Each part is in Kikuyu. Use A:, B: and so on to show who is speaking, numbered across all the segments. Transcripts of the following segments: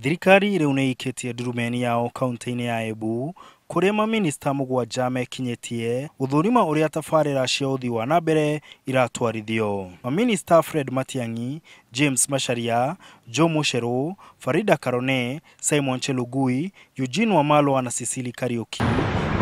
A: Thirikari rĩu nĩ ĩikĩtie ndurumeni yao kaunti-inĩ ya Embu kũrĩa mamĩnĩsta mũgwanja mekinyĩtie gũthũrima ũrĩa tabarĩra cia ũthii wa na mbere iratwarithio. Mamĩnĩsta Fred Matiang'i, James Macharia, Joe Mucheru, Farida Karone, Simon Chelugui, Eugene Wamalwa na Cecily Kariuki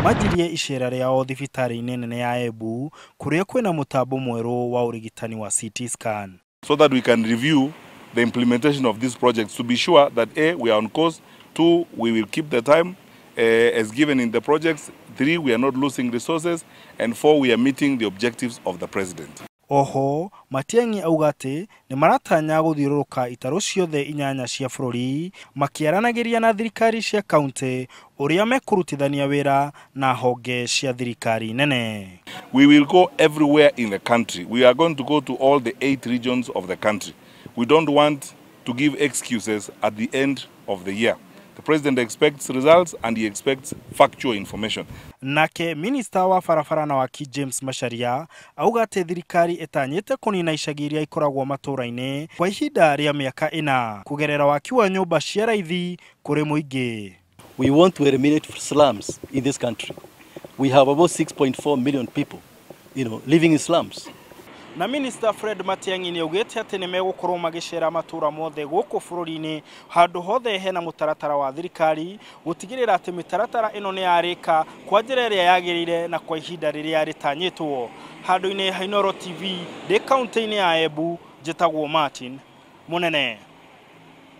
A: manjirie icera rĩao thibitarĩ-inĩ nene ya Embu kũrĩa kwĩna mũtambo mwerũ wa ũrigitani wa CT scan.
B: So that we can review the implementation of these projects to be sure that A, we are on course, 2, we will keep the time as given in the projects, 3, we are not losing resources, and 4, we are meeting the objectives of the president.
A: Oho, Matiang'i auga atĩ nĩ maratanya gũthiũrũrũka itarũ ciothe 8 cia bũrũri makĩaranagĩria na thirikari cia kaunti ũrĩa mekũrutithania wĩra na honge cia thirikari nene.
B: We will go everywhere in the country. We are going to go to all the 8 regions of the country. We don't want to give excuses at the end of the year. The president expects results and he expects factual information.
A: Nake minista wa barabara na waki James Macharia auga atĩ thirikari ĩtanyĩte kũnina icagi iria ikoragwo matũũra-inĩ kwa ihinda rĩa mĩaka 4 kũgerera waki wa nyũmba cia raithi kũrĩ mũingĩ.
C: We want to eliminate slums in this country. We have about 6.4 million people, living in slums.
A: Na Minister Fred Matiang'i nĩ augĩte atĩ nĩ megũkorwo magĩcera matũũra mothe gũkũ bũrũri-inĩ handũ hothe hena mũtaratara wa thirikari gũtigĩrĩra atĩ mĩtaratara ĩno nĩ yarĩka kwa njĩra ĩrĩa yagĩrĩire na kwa ihinda rĩrĩa rĩtanyĩtwo. Handũ-inĩ ha Inooro TV ndĩ kaunti-inĩ ya Embu, njĩtagwo Martin Munene.